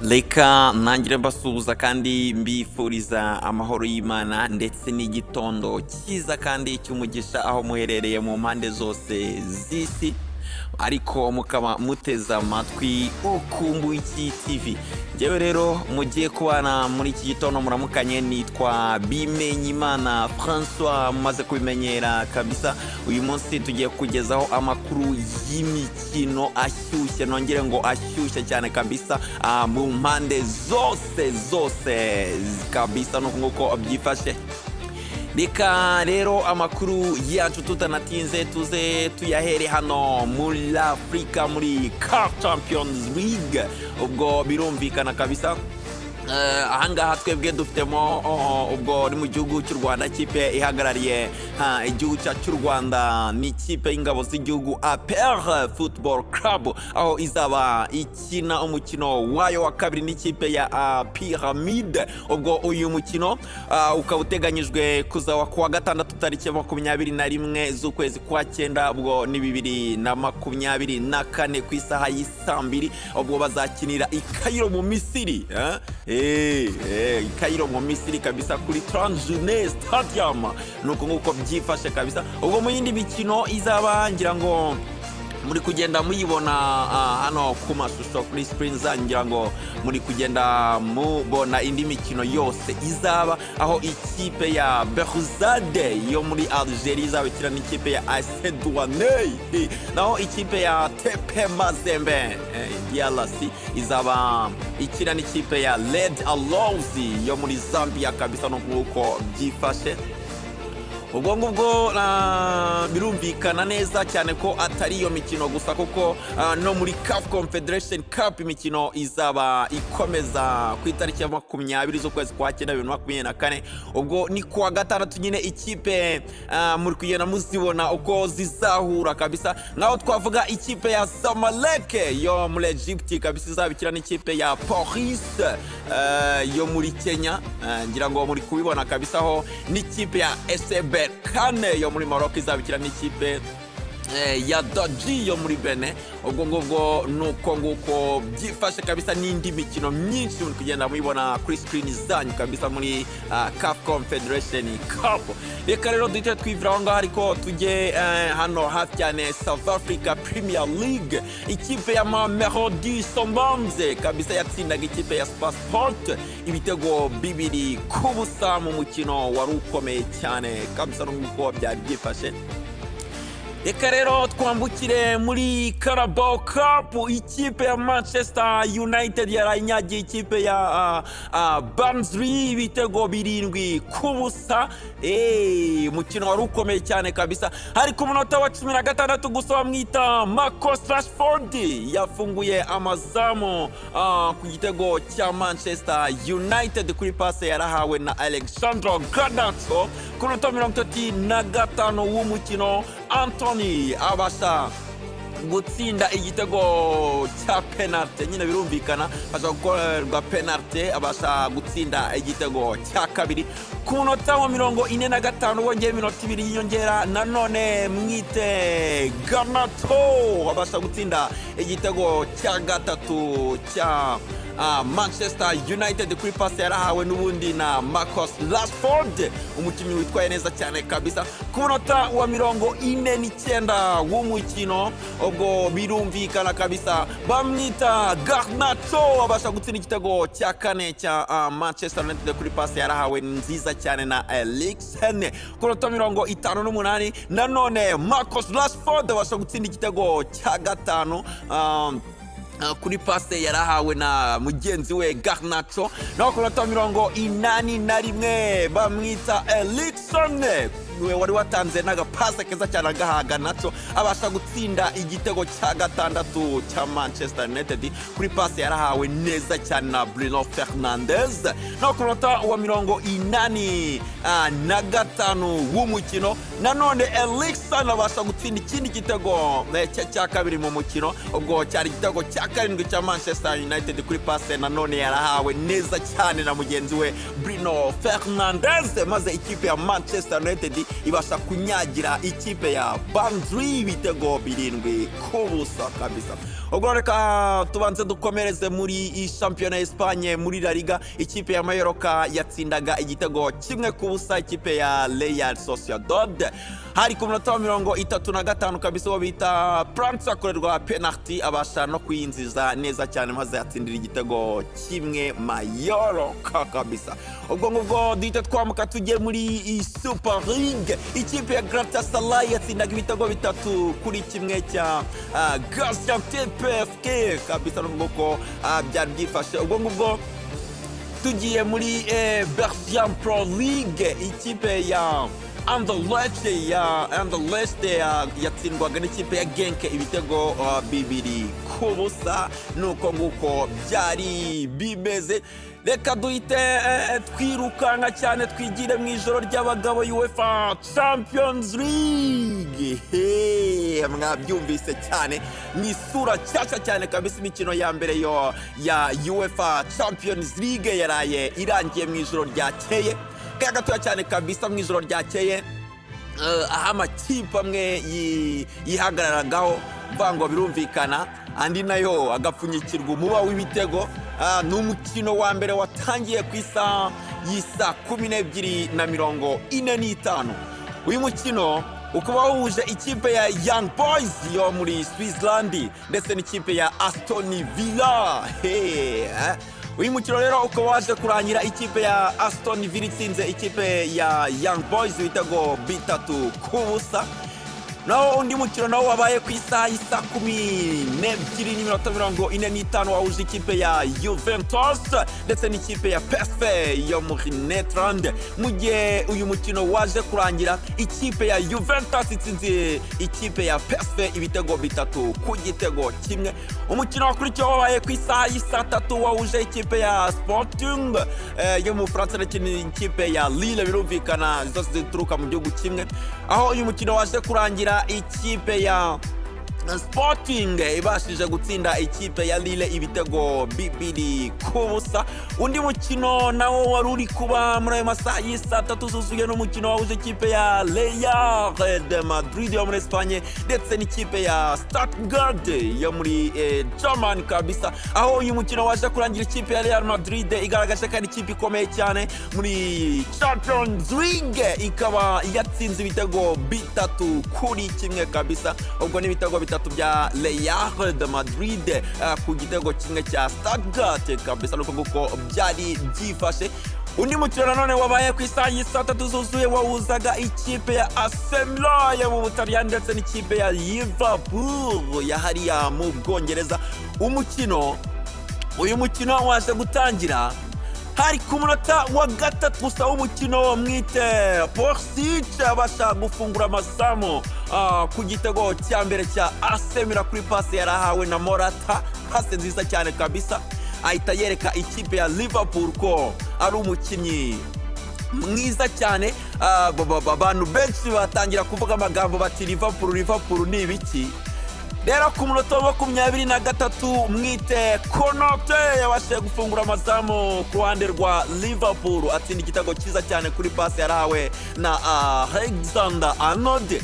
Reka ntangire mbasuhuza kandi mbifuriza amahoro y'Imana ndetse n'igitondo cyiza kandi cy'umugisha aho muherereye mu mpande zose z'isi, ariko mukaba muteze amatwi Ukumbuye TV. Njyewe rero mugiye kubana muri iki gitondo muramukanye, nitwa Bimenyimana Francois, mumaze kubimenyera kabisa. Uyu munsi tugiye kugezaho amakuru y'imikino ashyushye, nongere ngo ashyushye cyane kabisa, mu mpande zose zose kabisa, nuko nguko byifashe. Reka rero amakuru yacu tutanatinze tuze tuyahere hano muri Afurika, muri CAF Champions League. Ubwo birumvikana kabisa. Ahangaha twebwe dufitemo, ubwo ni mu gihugu cy'u Rwanda, ikipe ihagarariye igihugu cyacu cy'u Rwanda ni ikipe y'Ingabo z'Igihugu, APR Football Club, aho izaba ikina umukino wayo wa kabiri n'ikipe ya Pyramide. Ubwo uyu mukino ukaba uteganyijwe kuzaba kuwa gatandatu tariki 21 z'ukwezi kwa cyenda, ubwo ni 2024, ku isaha y'isaa 2. Ubwo bazakinira i Cairo mu Misiri, eh? I Cairo mu Misiri kabisa, kuri Transjune Stadium, nuko nguko byifashe kabisa. Ubwo mu yindi mikino izaba, ngira ngo muri kugenda muyibona hano ku mashusho kuri screen zanyu, ngira ngo muri kugenda mubona indi mikino yose izaba, aho ikipe ya Belouizdad yo muri Algeria izaba ikina n'ikipe ya AS Douanes, naho ikipe ya TP Mazembe DRC izaba ikina n'ikipe ya Red Arrows yo muri Zambia kabisa, no nk'uko byifashe. Ubwo ngubwo birumvikana neza cyane ko atari iyo mikino gusa, kuko no muri CAF Confederation Cup imikino izaba ikomeza ku itariki ya 20 z'ukwezi kwa cyenda 2024, ubwo ni kuwa gatandatu nyine. Ikipe muri kugenda muzibona uko zizahura kabisa, nkaho twavuga ikipe ya Zamalek yo muri Egypt kabisa izaba ikina n'ikipe ya Police yo muri Kenya. Ngira ngo muri kubibona kabisa, aho n'ikipe ya SC Berkane yo muri Maroc izaba ikina n'ikipe ya Dodji yo muri Benin. Ubwo ngubwo nuko nguko byifashe kabisa, n'indi mikino myinshi muri kugenda muyibona kuri screen zanyu kabisa muri CAF Confederation Cup. Reka rero duhite twivira aho ngaho, ariko tujye hano hafi cyane, South Africa Premier League. Ikipe ya Mamelodi Sundowns kabisa yatsindaga ikipe ya SuperSport ibitego 2-0 mu mukino wari ukomeye cyane kabisa, n'uko byari byifashe. Reka rero twambukire muri Carabao Cup. Ikipe ya Manchester United yarayinyagiye ikipe ya Barnsley ibitego 7-0. Umukino wari ukomeye cyane kabisa. Hari ku munota wa 16 gusa, bamwita Marcus Rashford yafunguye amazamu ku gitego cya Manchester United kuri pase yarahawe na Alexandro Garnacho. Ku munota 35 w'umukino, Antony abasha gutsinda igitego cya penalty. Nyine birumvikana, abasha gukorerwa penalty, abasha gutsinda igitego cya kabiri. Ku munota wa 45 wongeye iminota 2 y'inyongera, nanone mwite Garnacho abasha gutsinda igitego cya gatatu cya Manchester United kuri pasi yarahawe n'ubundi na Marcus Rashford, umukinnyi witwaye neza cyane kabisa. Ku munota wa 49 w'umukino, ubwo birumvikana kabisa, bamwita Garnacho abasha gutsinda igitego cya kane cya Manchester United kuri pasi yarahawe nziza cyane na Eriksen. Ku munota 58, nanone Marcus Rashford abasha gutsinda igitego cya gatanu kuri pase yarahawe na mugenzi we Garnacho. Naho ku munota 81, bamwita Eriksen we wari watanze n'agapase keza cyane agaha Garnacho, abasha gutsinda igitego cya gatandatu cya Manchester United kuri pase yarahawe neza cyane na Bruno Fernandes. Naho ku munota wa 85 w'umukino, Nanone Eriksen abasha gutsinda ikindi gitego cye cya kabiri mu mukino. Ubwo cyari igitego cya karindwi cya Manchester United kuri passe nanone yarahawe neza cyane na mugenzi we Bruno Fernandes, maze ikipe ya Manchester United ibasha kunyagira ikipe ya Burnley ibitego 7-0 kabisa. Ubwo reka tubanze dukomereze muri shampiyona ya Espagne, muri La Liga. Ikipe ya Mallorca yatsindaga igitego 1-0 ikipe ya Real Sociedad. Hari ku munota wa 35 kabisa, uwo bita Pranz akorerwa penalty, abasha no kuyinjiza neza cyane, maze yatsindira igitego kimwe Mallorca kabisa. Ubwo ngubwo duhita twambuka tujye muri Super League. Ikipe ya Galatasaray yatsindaga ibitego 3-1 cya Gaziantep FK kabisa, n'ubwo ko byari byifashe. Ubwo ngubwo tugiye muri Belgian Pro League. Ikipe ya Anderlecht yatsindwaga n'ikipe ya Genk ibitego 2-0. Nuko nguko byari bimeze. Reka duhite twirukanka cyane, twigire mu ijoro ry'abagabo, UEFA Champions League. Hey, mwabyumvise cyane mu isura nshyashya cyane kabisa. Imikino ya mbere yo ya UEFA Champions League yaraye irangiye mu ijoro ryakeye kaya gatoya cyane kabisa. Mu ijoro ryakeye, aho amakipe amwe yihagararagaho mvuga ngo birumvikana, andi nayo agapfunyikirwa umuba w'ibitego. Ni umukino wa mbere watangiye ku isaha y'isa 12:45. Uyu mukino ukaba wahuje ikipe ya Young Boys yo muri Switzerland ndetse n'ikipe ya Aston Villa. Hey, eh. Uyu mukino rero ukaba waje kurangira ikipe ya Aston Villa itsinze ikipe ya Young Boys ibitego 3-0. Naho undi mukino nawo wabaye ku isaha y'isa 12:45, wahuje ikipe ya Juventus ndetse n'ikipe ya PSV yo muri Netherland, mu gihe uyu mukino waje kurangira ikipe ya Juventus itsinze ikipe ya PSV ibitego 3-1. Umukino wakurikiyeho wabaye ku isaha y'isa 3, wahuje ikipe ya Sporting yo mu Bufaransa ndetse n'ikipe ya Lille, birumvikana zose zituruka mu gihugu kimwe, aho uyu mukino waje kurangira ikipe ya Sporting ibashije gutsinda ikipe ya Lille ibitego 2-0. Undi mukino nawo wari uri kuba muri ayo masaha y'isaa 3 zuzuye n'umukino wahuje ikipe ya Real de Madrid yo muri Espagne ndetse n'ikipe ya Stuttgart yo muri German kabisa, aho uyu mukino waje kurangira ikipe ya Real Madrid igaragaje ko ari ikipe ikomeye cyane muri Champions League, ikaba yatsinze ibitego 3-1 kabisa. Ubwo ni ibitego 3 bya Real de Madrid ku gitego kimwe cya Stuttgart kabisa, nuko nguko byari byifashe. Undi mukino nanone wabaye ku isaha y'isaa 3 zuzuye wahuzaga ikipe ya AC Milan yo mu Butaliyani ndetse n'ikipe ya Liverpool ya hariya mu Bwongereza. Uyu mukino waje gutangira hari ku munota wa 3 gusa w'umukino, mwite Pulisic abasha gufungura amazamu ku gitego cya mbere cya AC Milan kuri pasi yarahawe na Morata, pasi nziza cyane kabisa, ahita yereka ikipe ya Liverpool ko ari umukinnyi mwiza cyane. Abantu benshi batangira kuvuga amagambo bati: "Liverpool, Liverpool ni ibiki?" Rero ku munota wa 23, mwite Konaté yabashije gufungura amazamu ku ruhande rwa Liverpool, atsinda igitego cyiza cyane kuri pasi yarahawe na Alexander Arnold.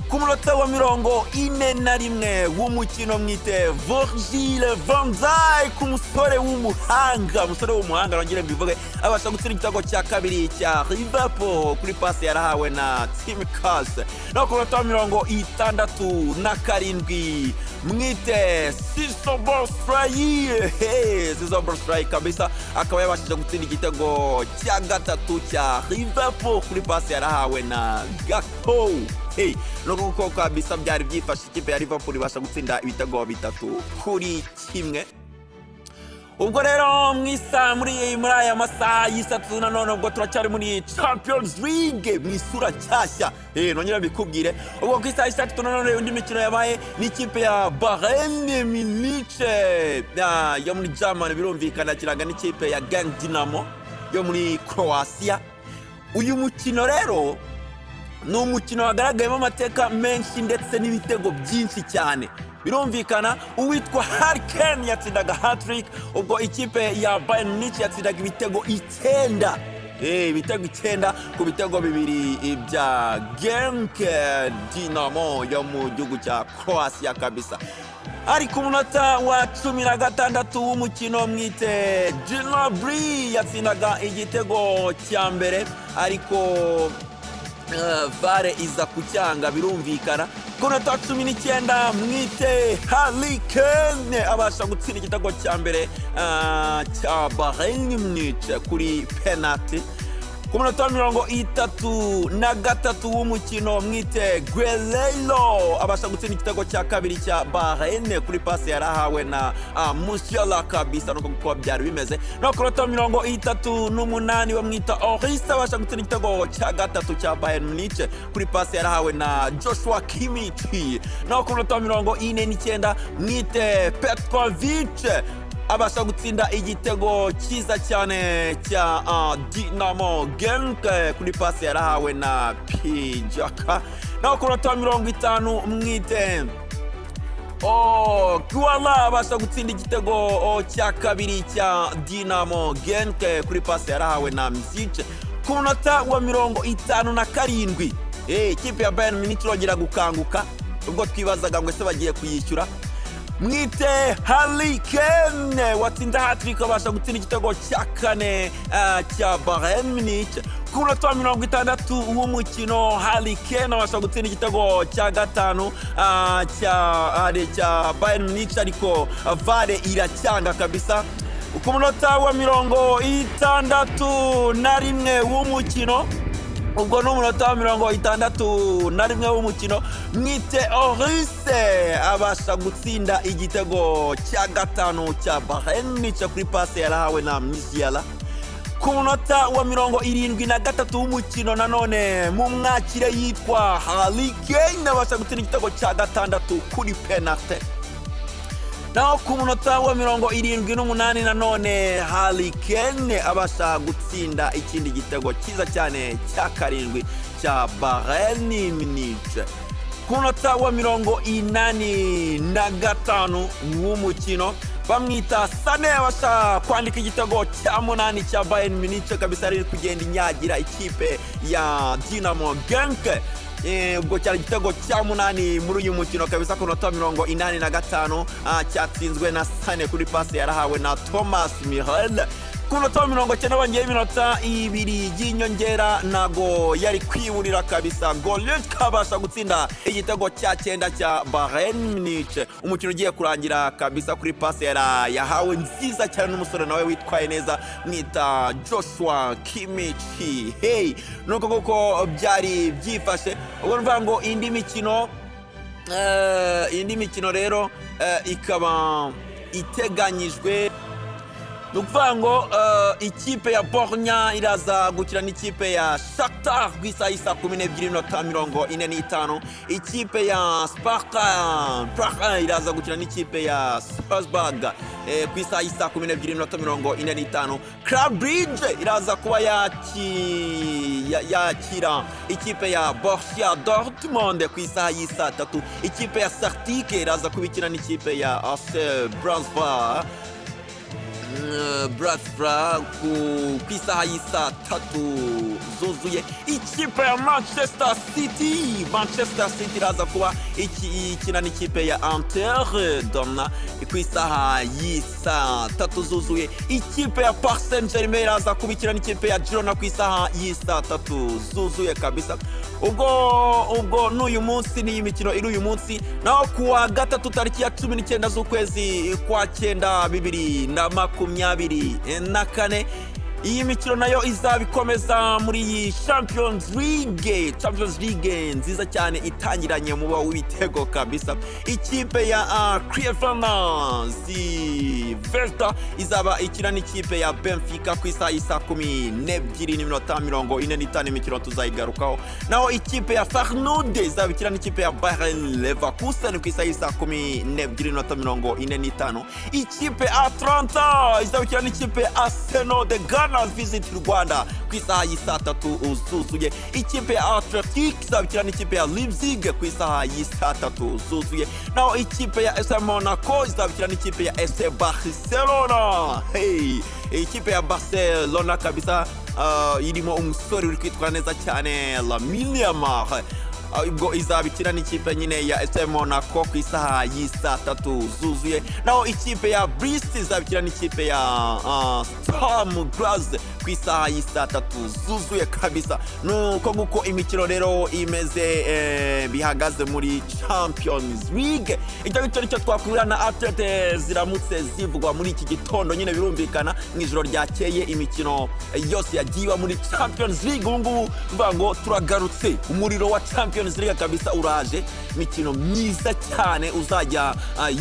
Ku munota wa 41 w'umukino, mwite Virgil van Dijk, umusore w'umuhanga, umusore w'umuhanga nongere mbivuge, abasha gutsinda igitego cya kabiri cya Liverpool kuri pasi yarahawe na Tsimikas. No ku munota wa 67, mwite Szoboszlai, Szoboszlai kabisa, akaba yabashije gutsinda igitego cya gatatu cya Liverpool kuri pasi yarahawe na Gakpo. Hey, nuko kuko kabisa byari byifashe, ikipe ya Liverpool ibasha gutsinda ibitego 3-1. Ubwo rero mu isa muri aya masaha y'isatu nanone, ubwo turacyari muri Champions League mu isura nshyashya, nongera mbikubwire. Ubwo ku isaha y'isatu nanone, undi mikino yabaye ni ikipe ya Bayern Munich yo muri Germany, birumvikana, yakinaga n'ikipe ya Genk Dinamo yo muri Croatia. Uyu mukino rero Ni umukino wagaragayemo amateka menshi ndetse n'ibitego byinshi cyane. Birumvikana, uwitwa Harry Kane yatsindaga hat-trick. Ubwo ikipe ya Bayern Munich yatsindaga ibitego 9, ibitego 9 ku bitego 2 bya Genk Dinamo yo mu gihugu cya Croatia kabisa. Ari ku munota wa 16 w'umukino, mwite Gnabry yatsindaga igitego cya mbere, ariko VAR iza kucyanga. Birumvikana, ku munota wa 19, mwite Harry Kane abasha gutsinda igitego cya mbere cya Bayern Munich kuri penalty. Ku munota wa 33 w'umukino, mwite Guerreiro abasha gutsinda igitego cya kabiri cya Bayern kuri pasi yarahawe na Musiala kabisa. Nuko kuko byari bimeze. No ku munota wa 38, bamwita Olise abasha gutsinda igitego cya gatatu cya Bayern Munich kuri pasi yarahawe na Joshua Kimmich. No ku munota wa 49, mwite Petkovic abasha gutsinda igitego cyiza cyane cya Dinamo Genk kuri pasi yarahawe na Pijaka. Naho ku munota wa 50, mwite Guala abasha gutsinda igitego cya kabiri cya Dinamo Genk kuri pasi yarahawe na Msic. Ku munota wa 57, ikipe ya Bayern Munich irongera gukanguka. Ubwo twibazaga ngo ese bagiye kuyishyura, mwite Harry Kane watsinze hat-trick abasha gutsinda igitego cya kane cya Bayern Munich. Ku munota wa 60 w'umukino, Harry Kane abasha gutsinda igitego cya gatanu cya Bayern Munich, ariko VAR iracyanga kabisa. Ku munota wa 61 w'umukino, ubwo ni umunota wa 61 w'umukino, mwite Olise abasha gutsinda igitego cya gatanu cya Bayern Munich kuri pasi yarahawe na Musiala. Ku munota wa 73 w'umukino, nanone mu mwakire yitwa Harry Kane abasha gutsinda igitego cya gatandatu kuri penalty. Naho ku munota wa 78, nanone Harry Kane abasha gutsinda ikindi gitego cyiza cyane cya karindwi cya Bayern Munich. Ku munota wa 85 w'umukino, bamwita Sane abasha kwandika igitego cya munani cya Bayern Munich kabisa, ari kugenda inyagira ikipe ya Dinamo Genk. Ubwo cyari igitego cya munani muri uyu mukino kabisa. Ku munota wa 85, cyatsinzwe na Sane kuri pasi yarahawe na Thomas Müller. Ku munota wa 90, bongeyeho iminota 2 y'inyongera, ntago yari kwiburira kabisa. Goretzka abasha gutsinda igitego cya cyenda cya Bayern Munich, umukino ugiye kurangira kabisa, kuri pasi yahawe nziza cyane n'umusore nawe witwaye neza mwita Joshua Kimmich. Hey, nuko kuko byari byifashe. Ubwo nuvuga ngo indi mikino rero ikaba iteganyijwe. Ni ukuvuga ngo ikipe ya Bologna iraza gukina n'ikipe ya Shakhtar ku isaha y'isa 12:45. Ikipe ya Sparta Praha iraza gukina n'ikipe ya Salzburg ku isaha y'isa 12:45. Club Brugge iraza kuba yakira ikipe ya Borussia Dortmund ku isaha y'isaa 3. Ikipe ya Celtic iraza kuba ikina n'ikipe ya AC Bratislava ku isaha y'isaa 3 zuzuye. Ikipe ya Manchester City iraza kuba ikina n'ikipe ya Inter Dona ku isaha y'isaa 3 zuzuye. Ikipe ya Paris Saint-Germain iraza kuba ikina n'ikipe ya Girona ku isaha y'isaa 3 zuzuye kabisa. Ubwo n'uyu munsi n'iyi mikino iri uyu munsi. Naho ku wa gatatu, tariki ya 19 z'ukwezi kwa cyenda 2024, iyi mikino nayo izaba ikomeza muri iyi Champions League, Champions League nziza cyane itangiranye muba w'ibitego kabisa. Ikipe ya Crvena Zvezda izaba ikina n'ikipe ya Benfica ku isaha y'isa 12:45. Imikino tuzayigarukaho. Naho ikipe ya Feyenoord izaba ikina n'ikipe ya Bayer Leverkusen ku isaha y'isa 12:45. Ikipe Atalanta izaba ikina n'ikipe ya Arsenal de Ghana. Barcelona Visit Rwanda ku isaha y'isaa 3 zuzuye. Ikipe ya Athletic izabikina n'ikipe ya Leipzig ku isaha y'isaa 3 zuzuye. Naho ikipe ya AS Monaco izabikina n'ikipe ya FC Barcelona. Hey, ikipe ya Barcelona kabisa irimo umusore uri kwitwara neza cyane, Lamine Yamal. Ubwo izabikina n'ikipe nyine ya AS Monaco ku isaha y'isaa 3 zuzuye. Naho ikipe ya Brest izabikina n'ikipe ya Sturm Graz ku isaha y'isaa 3 zuzuye kabisa. Nuko nguko imikino rero imeze, bihagaze muri Champions League. Icyo ngicyo nicyo twakwira na update ziramutse zivugwa muri iki gitondo. Nyine birumvikana, mu ijoro ryakeye imikino yose yagiye iba muri Champions League. Ubu ngubu bivuga ngo turagarutse, umuriro wa Champions League kabisa uraje, imikino myiza cyane uzajya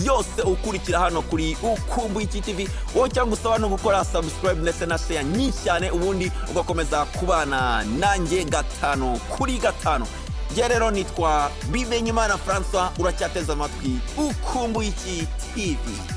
yose ukurikira hano kuri Ukumbuye Iki TV. Wowe cyangwa usaba no gukora subscribe ndetse na share nyinshi cyane, ubundi ugakomeza kubana nanjye gatanu kuri gatanu. Njye rero nitwa Bimenyimana Francois, uracyateze amatwi Ukumbuye Iki TV.